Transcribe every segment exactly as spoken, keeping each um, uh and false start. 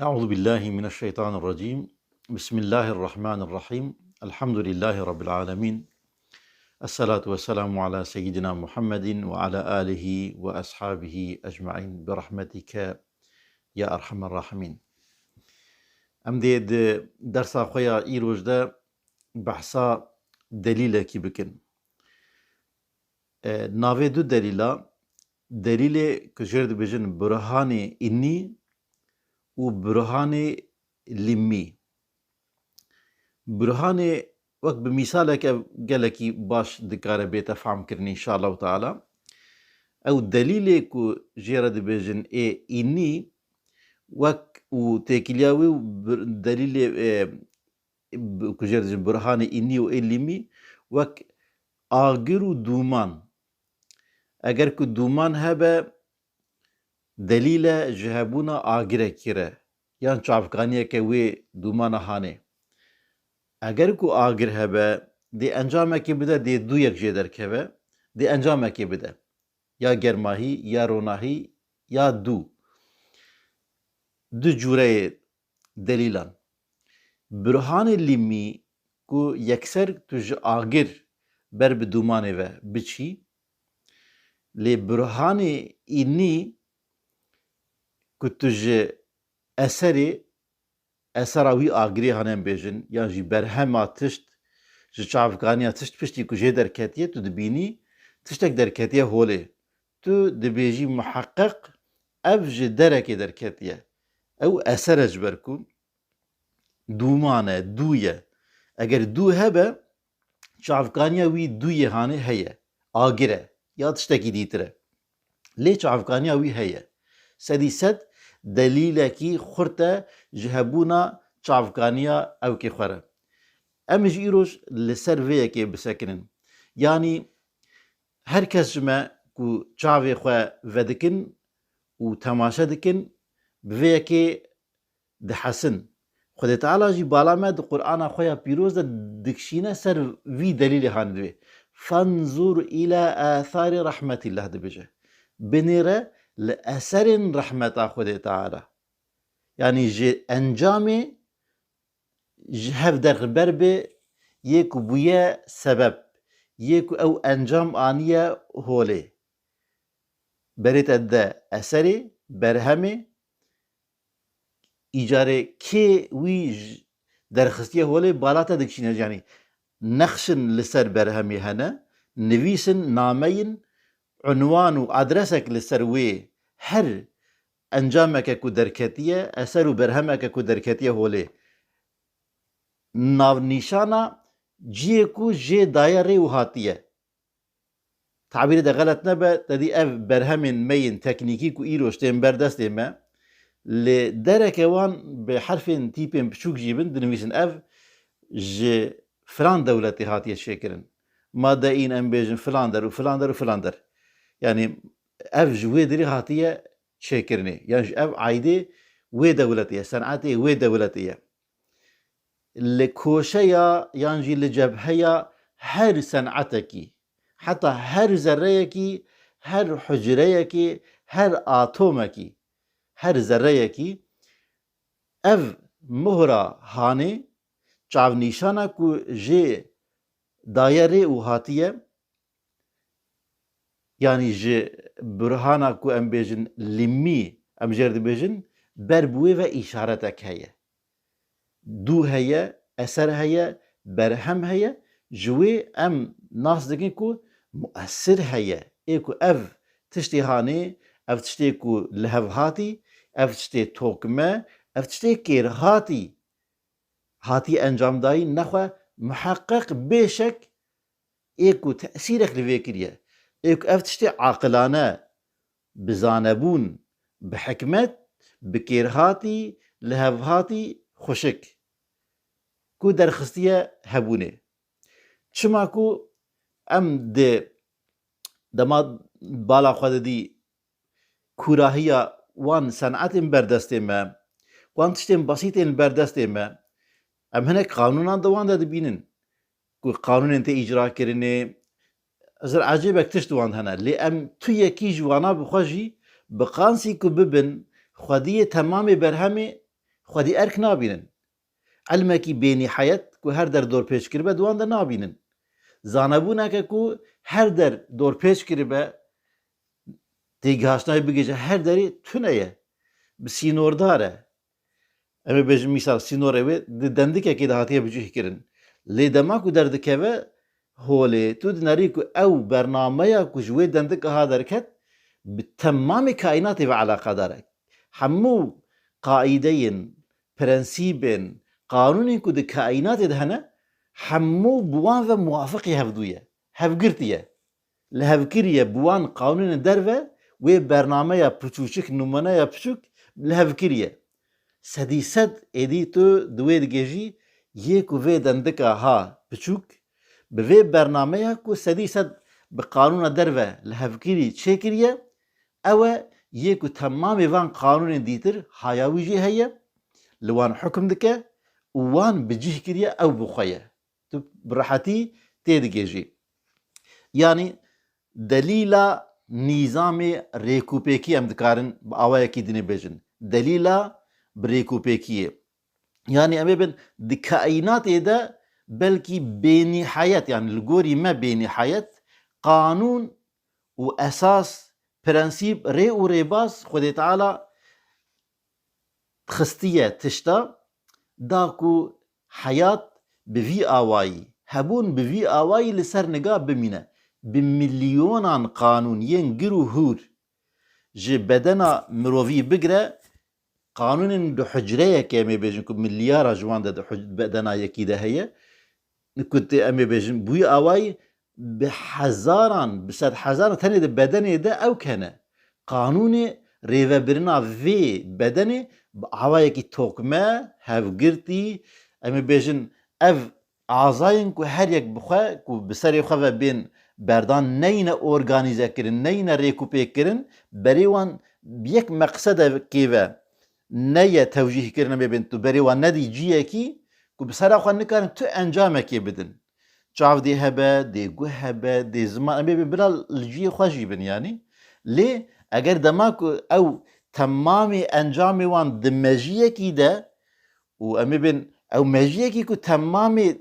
أعوذ بالله من الشيطان الرجيم. بسم الله الرحمن الرحيم. الحمد لله رب العالمين. الصلاة والسلام على سيدنا محمد وعلى آله وأصحابه أجمعين برحمتك يا أرحم الراحمين. Em dê di dersa xwe ya îroj de behsa delîlekî bikin. E, navê du delîla, delîlê ku jêr dibêjin burhanê înnî û burhanê lîmmî. Burhanê wek bi mîsaleke gelekî baş dikare bête fehmkirin înşallahu teala. Ew delîlê ku jê re dibêjin ê înnî wek û têkiliya wî û bir-, delîlê, e, bi-, ku jê re dibêjin burhanê înnî û ê lîmî wek agir û dûman. Eger ku dûman hebe, delîl e ji hebûna agirekî re yan çavkaniyeke wê dûmana hanê. Eger ku agir hebe, dê encamekê bide, dê dûyek jê derkeve, dê encamekê bide. Ya germahî, ya ronahî, ya dû. Du cûreyê delîlan. Burhanê lîmî ku yekser tu ji agir ber bi dûmanê ve biçî, lê burhanê înnî ku tu ji eserê, esera wî agirê hane em bêjin, yan jî berhema tişt, ji çavkaniya tişt piştî ku jê derketiye, tu dibînî tiştek derketiye holê. Tu dibêjî muheqeq ev ji derekê derketiye. Ew eser e ji ber ku dûman e, dû ye. Eger dû hebe, çavkaniya wî dûyê hanê heye. Agir e. Ya tiştekî dîtir e. Lê çavkaniya wî heye. Sedî sed delîlekî xurt e ji hebûna çavkaniya ewkê xwe re. Em ji îroj li ser vê yekê bisekinin. Yanî her kes ji me ku çavê xwe vedikin û temaşe dikin, bi vê yekê dihesin. Xwedê Teala jî bala me di Qur'ana xwe ya pîroz de dikişîne ser vî delîlê hanê divê. Fanzur ila atharî rahmetillah dibêje. Binêre li eserên rehmeta Xwedê Teala. Yanî ji encamê ji hev derxiber bê yê ku bûye sebeb, yê ku ew encam aniye holê. Berê te dide eserê, berhemê, îcarê kê wî ji derxistiye holê bala te dikişîne, yanî nexşin li ser berhemê hene, nivîsin, nameyin, unwan û adresek li ser wê her encameke ku derketiye, eser û berhemeke ku derketiye holê, navnîşana ciyê ku jê daye rê û hatiye. Tabîrê de xelet nebe, te dî ev berhemên me yên teknîkî ku îroj tên ber destê me, li dereke wan bi herfên tîpên piçûk jî bin, dinivîsin ev ji filan dewletê hatiye çêkirin. Ma de în em bêjin filan der û filan der û filan der. Yanî ev ji wê derê hatiye çêkirinê. Yan jî ev aîdê wê dewletê ye, senetê wê dewletê ye. Li koşeya yan jî li cebheya her senetekî, heta her zerreyekî, her hucreyekî, her atomekî, her zerreyekî ev muhra hanê, çavnîşana ku jê daye rê û hatiye, yanî ji burhana ku em bêjin lîmî, em jê re dibêjin, ber bi wê ve îşaretek heye. Dû heye, eser heye, berhem heye, ji wê em nas dikin ku muessir heye. Ê ku ev tiştê hanê, ev tiştê ku li hev hatî, ev tiştê tokme, ev tiştê kêrhatî hatî encamdayî, nexwe miheqeq bêşek ê ku tesîrek li vê kiriye, ê ku ev tiştê aqilane, bi zanebûn, bi hikmet, bi kêrhatî, li hev hatî xweşik, ku derxistiye hebûnê. Çima ku em di dema bala xwe didî kûrahiya wan senetên ber destê me, wan tiştên besîtên li ber destê me, em hinek qanûnan di wan de dibînin ku qanûnên tê îcra kirinê, zir ecêbek tişt di wan de hene. Lê em tu yekî ji wana bi xwe jî bi qansî ku bibin xwediyê temamê berhemê xwedî erk nabînin. Ilmekî bênîhayet ku her der dorpêç kiribe, di wan de nabînin. Zanebûneke ku her der dorpêç kiribe, têgihiştina wê bigihîje her derê tune ye. Bi sînordar e. Em ê bêjin mîsal sînorê wê di dendikekê de hatiye bicihkirin. Lê dema ku derdikeve holê, tu dinerî ku ew bernameya ku ji wê dendika ha derket, bi temamê kaînatê ve eleqedar e. Hemû qaîdeyên, prensîbên, qanûnên ku di kaînatê de hene, hemû bi wan ve muwafiqî hevdû ye, hevgirtî ye. Li hevkirî ye bi wan qanûnên derve, wê bernameya piçûçik, nimûneya piçûk li hevkirî ye. Sedî sed êdî tu di wê digêjî, yê ku vê dendika ha piçûk, bi vê bernameya ku sedî sed bi qanûna derve li hevkirî çêkiriye, ew e yê ku temamê van qanûnên dîtir haya wî jî heye, li wan hukm dike û wan bi cih kiriye, ew bi xwe ye. Tu bi rehetî tê digêjî. Yanî delîla nîzamê rêkûpêkî em dikarin bi awayekî dinê bêjin. Delîla bi rêkûpêkiyê. Yanî em ê bin di kaînatê de belkî bênîhayet, yanî li gorî me bênîhayet, qanûn û esas, prensîp, rê û rêbaz Xwedê Teala xistiye tişta, da ku heyat bi vî awayî, hebûn bi vî awayî li ser niga bimîne. Bi milyonan qanûn yên gir û hûr ji bedena mirovî bigire, qanûnên di hucreyeke, em ê bêjin ku milyara ji wan de di huc-, bedena yekî de heye, ku tê, em ê bêjin, bi wî awayî bi hezaran, bi sedhezaran tenê di bedenê de ew hene. Qanûnê rêvebirina vê bedenê bi awayekî tokme, hevgirtî, em ê bêjin, ev azayên ku her yek bi xwe, ku bi serê xwe ve bên berdan, neyne organîze kirin, neyne rêkûpêk kirin, berê wan bi yek meqsedekê ve neye tewcîh kirin, em ê bên tu berê wan nedî ciyekî ku bi sera xwe nikarin tu encamekê bidin. Çav dê hebe, dê guh hebe, dê ziman, em ê bên bila li ciyê xwe jî bin yanî. Lê eger dema ku ew temamê encamê wan di mejiyekî de û em ê bên ew mejiyekî ku temamê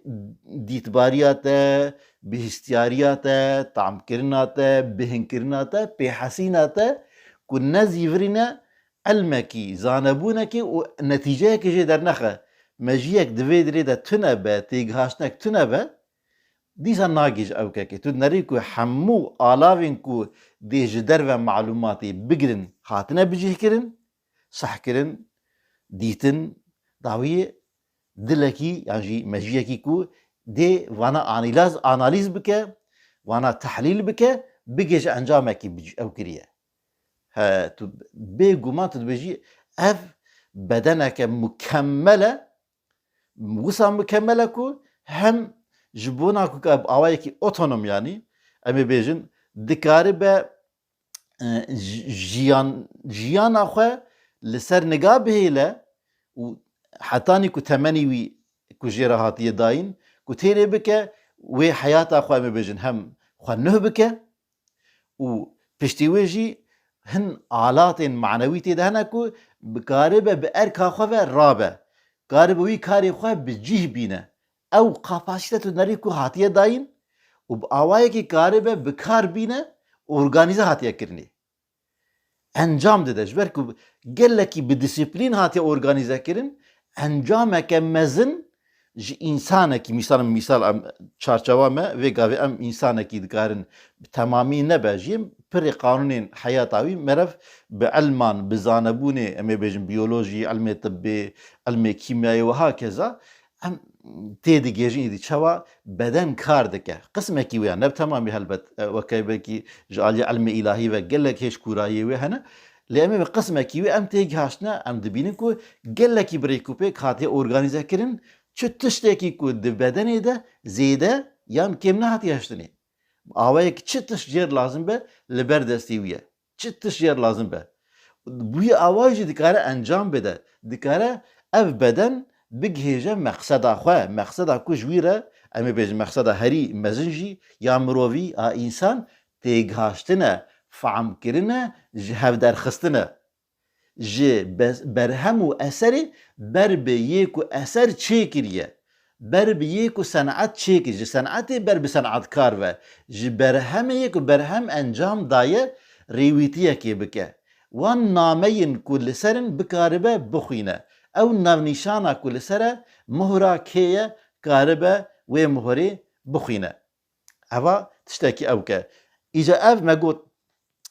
dîtbariya te, bihîstiyariya te, tamkirina te, bihinkirina te, pêhesîna te, ku ne zîvirîne ilmekî, zanebûnekî û netîceyekî jê dernexe. Mejiyek di vê dirê de tune be, têgihaştinek tune be, dîsa nagihîje ew kekê. Tu dinerî ku hemû alavên ku dê ji derve malûmatê bigirin hatine bicihkirin, sehkirin, dîtin, dawiyê dilekî yan jî mejiyekî ku dê vana anîlaz, analîz bike, vana tehlîl bike, bigêje encamekî bi-, ew kiriye. He, tu bêguman tu dibêjî, ev bedeneke mukemmel e, wisa mukemmel e ku hem ji bona ku ka bi awayekî otonom, yanî em ê bêjin, dikaribe, e, ji-, jiyan, jiyana xwe li ser niga bihêle û hetanî ku temenî wî ku jê re hatiye dayîn, ku têrê bike, wê heyata xwe, em ê bêjin, hem xwe nuh bike û piştî wê jî hin alatên manewî tê de hene ku bikaribe bi erka xwe ve rabe, karibe wî karê xwe bi cih bîne. Ew kapasîte tu nerî ku hatiye dayîn û bi awayekî karibe bi kar bîne, organîze hatiye kirinê. Encam dide, ji ber ku gelekî bi disiplîn hatiye organîze kirin, encameke mezin ji însanekî, mîsal, mîsal em, çarçewa me, vê gavê em însanekî dikarin bi temamî nebe jî, pirê qanûnên heyata wî merev bi ilman, bi zanebûnê, em ê bêjin biyolojî, ilmê tibbê, ilmê kîmyayê û hakeza, em tê digêjin îdî çawa beden kar dike. Qismekî wê ya, ne bi temamî helbet, e, weke belkî ji aliyê ilmê îlahî ve gelek hêj kûrayiyê wê hene. Lê em ê bi qismekî wê em tê gihaştine, em dibînin ku gelekî bi rêkûpêk hatiye organîze kirin, çi tiştekî ku di bedenê de zêde yan kêm nehatiye hiştinê. Awayek çi tişt jêr lazim be li ber destê wî ye. Çi tişt jêr lazim be. Bi wî awayî jî dikare encam bide. Dikare ev beden bigihêje meqseda xwe. Meqseda ku ji wî re, em ê bêjin meqseda herî mezin jî ya mirovî, a însan, têgihaştin e, fehmkirin e, ji hev derxistin e. ji be-, berhem û eserê ber bi yê ku eser çêkiriye, ber bi yê ku sen'et çêkir, ji sen'etê ber bi sen'etkar ve, ji berhemê yê ku berhem encam daye rêwîtiyekê bike. Wan nameyên ku li ser in bikaribe bixwîne. Ew navnîşana ku li ser e, muhra kê ye, karibe wê muhurê bixwîne. Eva tiştekî ew ke. Îca ev me got,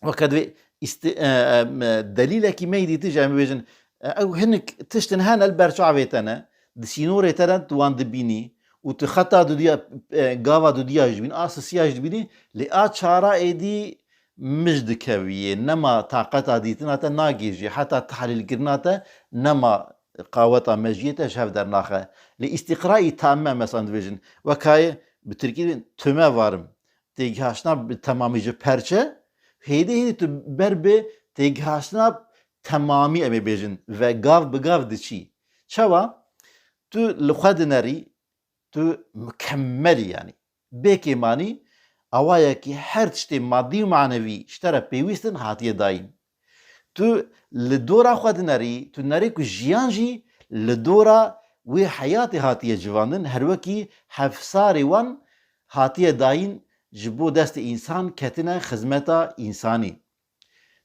weke divê îsti-, e, e, me delîlekî me yî dîtin, ji em bêjin, e, ew hinek tiştin hene li ber çavê te ne, di sînorê te de tu wan dibînî û tu xeta dudiya, e, gava dudiya jî dibînî, a sisiya jî dibînî, lê a çara êdî mij dikeviyê, nema taqeta dîtina te nagihîjî, heta tehlîlkirina te nema qaweta mejiyê te ji hev dernaxe. Lê îstîqrayî tamme, mesela dibêjin, wekayê bi tirkî dibên tüme varım. Têgihaştina bi temamî ji perçe, hêdî hêdî tu ber bi têgihaştina temamî, em ê bêjin, ve gav bi gav diçî. Çawa? Tu li xwe dinerî, tu mukemmelî, yanî bêkêmanî awayekî her tiştê madî û manevî ji te re pêwîst in hatiye dayîn. Tu li dora xwe dinerî, tu nerî ku jiyan jî li dora wê heyatê hatiye civandin, her wekî hevsarê wan hatiye dayîn ji bo destê însan ketine xizmeta însanî.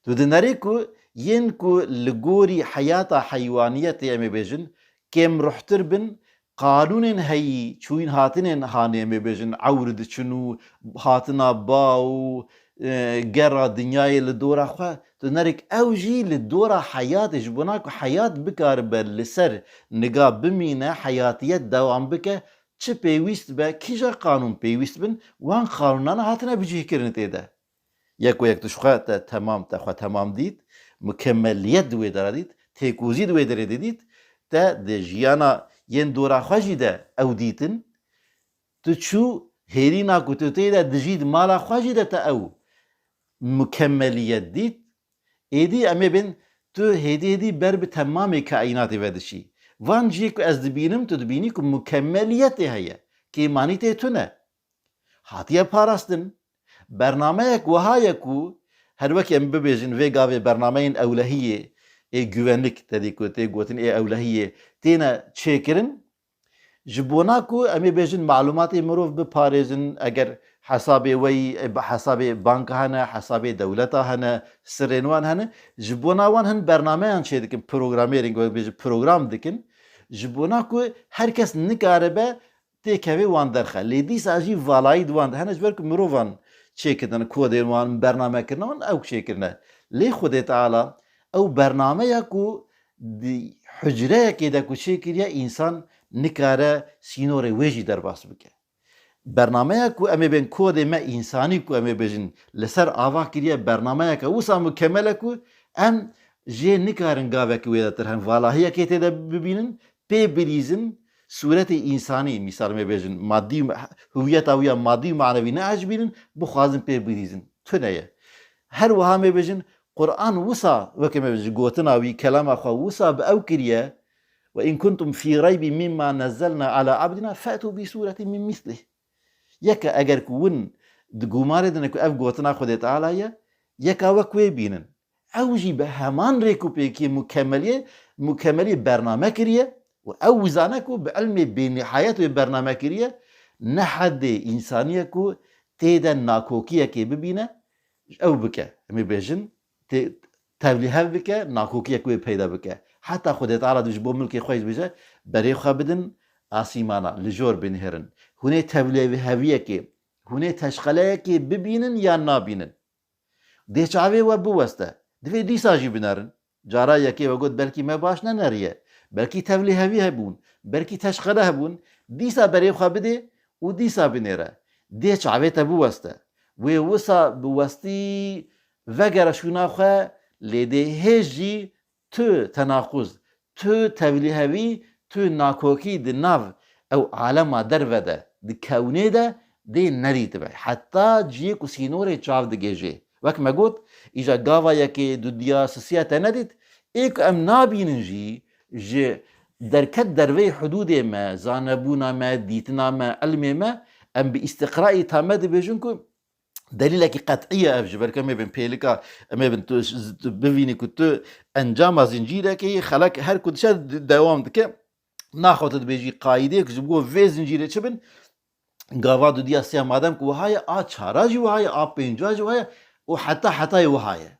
Tu dinerî ku yên ku li gorî heyata heywaniyetê, em ê bêjin, kêmruhtir bin, qanûnên heyî, çûyîn hatinên hanê, em ê bêjin, ewr diçin û hatina ba û, e, gera dinyayê li dora xwe, tu nerîk ew jî li dora heyatê, ji bona ku heyat bikaribe li ser niga bimîne, heyatiyet dewam bike, çi pêwîst be, kîja qanûn pêwîst bin, wan qanûnan hatine bicihkirin tê de. Yek û yek tu ji xwe te temam, te xwe temam dît, mukemmeliyet di wê dera dît, têkozî di wê derê de dît, te di jiyana yên dora xwe jî de ew dîtin, tu çû hêrîna ku tu tê de dijî di mala xwe jî de te ew mukemmeliyet dît, êdî em ê bên tu hêdî hêdî ber bi temamê kaînatê ve diçî. Van cihê ku ez dibînim, tu dibînî ku mukemmeliyetê heye, kêmanî tê tune. Hatiye parastin. Bernameyek wiha ye ku her wekî em bibêjin vê gavê bernameyên ewlehiyê ê güvenlik, te dî ku tê gotin ê ewlehiyê têne çêkirin, ji bona ku em ê bêjin malûmatê mirov biparêzin, eger hesabê we yî, e, bi hesabê banka hene, hesabê dewleta hene, sirrên wan hene, ji bona wan hin bernameyan çêdikin, programmering, we bêjin program dikin, ji bona ku her kes nikaribe têkevê wan derxe. Lê dîsa jî valayî di wan de hene, ji ber ku mirovan çêkirine, kodên wan, bernamekirina wan ew çêkirine. Lê Xwedê Teala ew bernameya ku di hucreyekê de ku çêkiriye, însan nikare sînorê wê jî derbas bike. Bernameya ku em ê bên kodê me însanî ku em ê bêjin li ser ava kiriye, bernameyeke wisa mukemel e ku em jê nikarin gavekî wê de tir hen valahiyekê tê de bibînin, pê bilîzin, sûretê însanî, mîsal em ê bêjin, madî û me-, hüwiyeta wî ya madî û manevî neecibînin, bixwazin pê bilîzin. Tune ye. Her wiha em ê bêjin, Quran wisa, weke me ji gotina wî, kelama xwe wisa bi ew kiriye, "Ve in kuntum fî reybin mimma nezzelna ala abdina fe'tu bi sûretin min mislih." Yeke eger ku win di gumarê de ne ku ev gotina Xwedê Teala ye, yeka wek wê bînin. Ew jî bi heman rêk û pêkê mukemeliyê, mukemeliyê bername kiriye û ew wî zane ku bi ilmê bênîhayet wê bername kiriye, ne hedê însanî ye ku tê de nakokiyekê bibîne, ew bike. Em ê bêjin, tê-, tevlîhev bike, nakokiyek wê peyda bike. Heta Xwedê Teala dibêje bo milkê xwe jî dibêje, berê xwe bidin asîmana, li jor binihêrin. Hûn ê tevlîheviyekê, hûn ê teşqeleyekê bibînin yan nabînin? Dê çavê we biweste. Divê dîsa jî binerin. Cara yekê we got, belkî me baş neneriye. Belkî tevlîhevî hebûn. Belkî teşqele hebûn. Dîsa berê xwe bidê û dîsa binêre. Dê çavê te biweste. Wê wisa bi westî vegere şûna xwe, lê dê hêj jî tu tenaquz, tu tevlîhevî, tu nakokî di nav ew alema derve de, di kewnê de dê nedîtibe. Heta ciyê ku sînorê çav digêjê. Wek me got, îja gava yekê, dudiya, sisiya te nedît. Ê ku em nabînin jî, ji derket derveyê hudûdê me, zanebûna me, dîtina me, ilmê me, em bi îstiqrayî tame dibêjin ku Delîlekî qet'î ye ev, ji ber ku em ê bin pêlika, em ê bin tu, tu bivînî ku tu encama zincîrekê yî, xelek her ku diçe d-, dewam dike. Naxwe tu dibêjî qaîdeyek ji bo vê zincîrê çi bin, gava dudiya siya madem ku wiha ye, a çara jî wiha ye, a pênca jî wiha ye û heta hetayê wiha ye.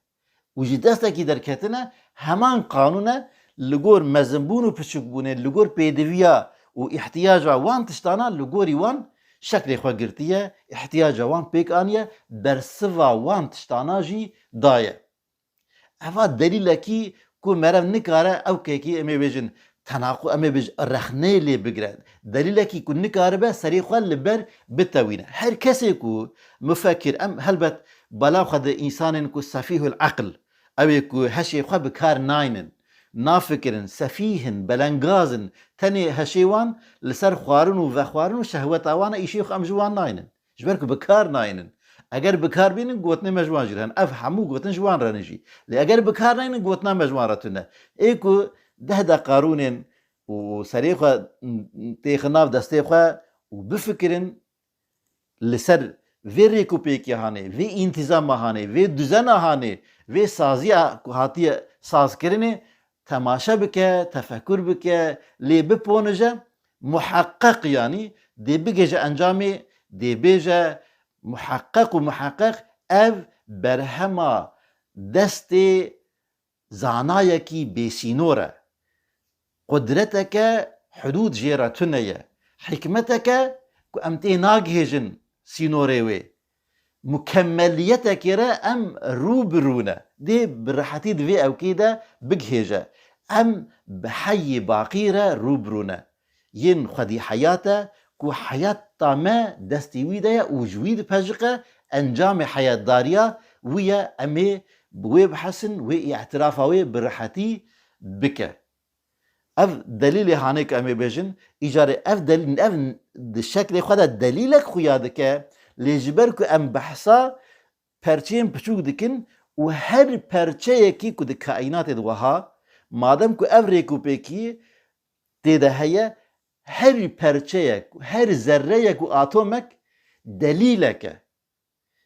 Û ji destekî derketine, heman qanûn e, li gor mezinbûn û piçûkbûnê, li gor pêdiviya û îhtiyaca wan tiştana, li gorî wan şeklê xwe girtiye, îhtiyaca wan pêk aniye, bersiva wan tiştana jî daye. Eva delîlekî ku meriv nikare ew kekî, em ê bêjin, tenaqu-, em ê bêjin, rexneyê lê bigire. Delîlekî ku nikaribe serê xwe li ber bitewîne. Her kesê ku mufekir, em helbet bala xwe di însanên ku sefîhul eql, ew ê ku heşê xwe bi kar naynin, nafikirin, sefîh in, belengaz in, tenê heşê wan li ser xwarin û vexwarin û şehweta wan e, îşê xwe em ji wan naynin. Ji ber ku bi kar naynin. Eger bi kar bînin, gotinê me ji wan jî re hene. Ev hemû gotin ji wan re ne jî. Lê eger bi kar naynin, gotina me ji wan re tune. Ê ku deh deqa rûnên û serê xwe têxin nav destê xwe û bifikirin li ser vê rêkûpêkiya hanê, vê întîzama hanê, vê duzena hanê, vê saziya ku hatiye sazkirinê, temaşe bike, tefekur bike, lê biponije, muheqqeq, yanî dê bigêje encamê, dê bêje muheqqeq û muheqqeq ev berhema destê zanayekî bêsînor e. Qudreteke hudûd jê re tune ye. Hikmeteke ku em tê nagihêjin sînorê wê. Mukemmeliyetekê re em rû bi rû ne. Dê bi rehetî di vê ewkê de bigihêje. Em bi heyê baqî re rû bi rû ne. Yên xwedî heyat e ku heyata me destê wî de ye û ji wî dipejiqe, encamê heyatdariya wî ye, em ê bi wê bihesin, wê îtirafa wê bi rehetî bike. Ev delîlê hanê ku em ê bêjin, îcarê ev delîl, ev di şeklê xwe de delîlek xuya dike, lê ji ber ku em behsa perçeyên piçûk dikin û her perçeyekî ku di kaînatê de wiha, madem ku ev rêkûpêkî tê de heye, her perçeyek, her zerreyek û atomek delîlek e.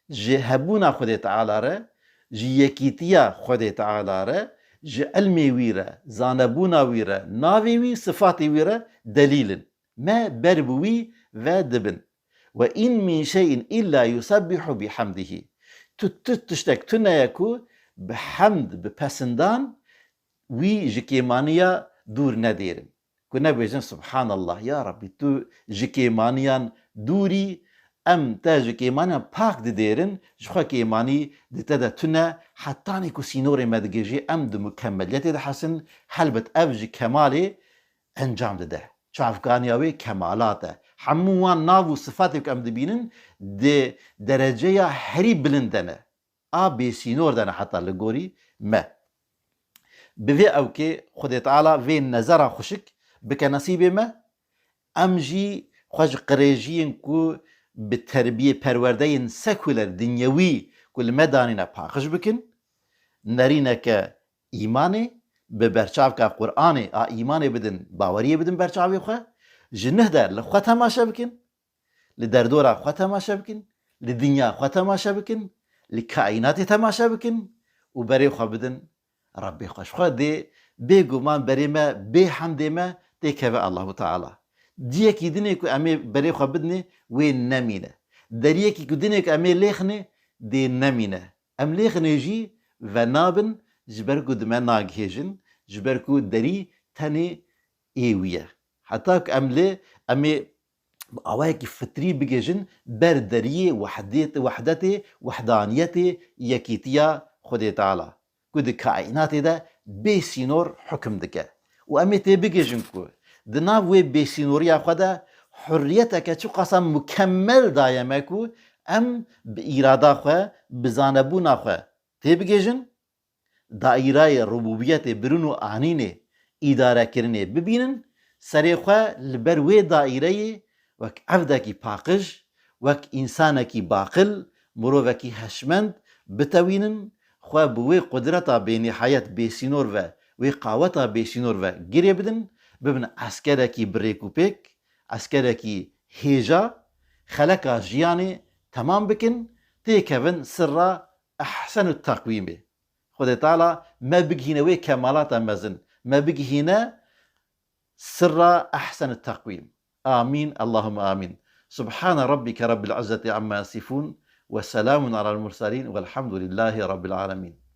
Ji hebûna Xwedê Teala re, ji yekîtiya Xwedê Teala re, ji ilmê wî re, zanebûna wî re, navê wî, sifatê wî re delîl in. Me ber bi wî ve dibin. "Ve in min şey'in illa yusebbihu bihamdihi." Tu, tu tiştek tune ye ku bi hemd, bi pesindan wî ji kêmaniya dûr nedêrin. Ku nebêjin, "Subhanallah, ya Rabbî, tu ji kêmaniyan dûr î, em te ji kêmaniyan pak didêrin, ji xwe kêmanî di te de tune, hetanî ku sînorê me digihêjê, em di mukemeliyetê de hesin." Helbet ev ji kemalê encam dide. Çavkaniya wê kemalat e. Hemû wan nav û sifatê ku em dibînin, di dereceya herî bilind de ne. A bêsînor de ne heta li gorî me. Bi vê ewkê Xwedê Teala vê nezera xweşik bike nesîbê me. Em jî xwe ji qirêjiyên ku bi terbiyê perwerdeyên sekuler, dinyewî ku li me danîne paqij bikin. Nerîneke îmanê, bi berçavka Qur'anê a îmanê bidin, baweriyê bidin berçavê xwe. Ji nuh de li xwe temaşe bikin. Li derdora xwe temaşe bikin, li dinya xwe temaşe bikin, li kaînatê temaşe bikin û berê xwe bidin Rebbê xwe. Ji xwe dê bêguman berê me, bê hemdê me têkeve Allahu Teala. Diyekî dinê ku em ê berê xwe bidinê, wê nemîne. Deriyekî ku dinê ku em ê lêxinê, dê nemîne. Em lêxinê jî venabin, ji ber ku di me nagihêjin, ji ber ku derî tenê ê wî ye. Heta ku em lê, em ê bi awayekî fitrî bigihêjin ber deriyê wehdêt-, wehdetê, wehdaniyetê, yekîtiya Xwedê Teala, ku di kaînatê de bê sînor hukim dike. Û em ê tê bigihêjin ku di nav wê bêsînoriya xwe de hurriyeteke çiqasa mukemmel daye me ku em bi îrada xwe, bi zanebûna xwe tê bigihêjin, daîrayê rubûbiyetê birin û anînê îdarekirinê bibînin, serê xwe li ber wê daîreyê wek evdekî paqij, wek însanekî baqil, mirovekî heşmend bitewînin, xwe bi wê qudreta bênîhayet bêsînor ve, wê qaweta bêsînor ve girê bidin, bibin eskerekî bi rêk û pêk, eskerekî hêja, xeleka jiyanê temam bikin, têkevin sirra ehsenu teqwîmê. Xwedê Teala me bigihîne wê kemalata mezin, me bigihîne sirra ehsenu teqwîm. Amîn, Allahümme amîn. Subhane rabbike rabbil izzeti amma yasifun ve selamun alel murselin velhamdülillahi rabbil alemin.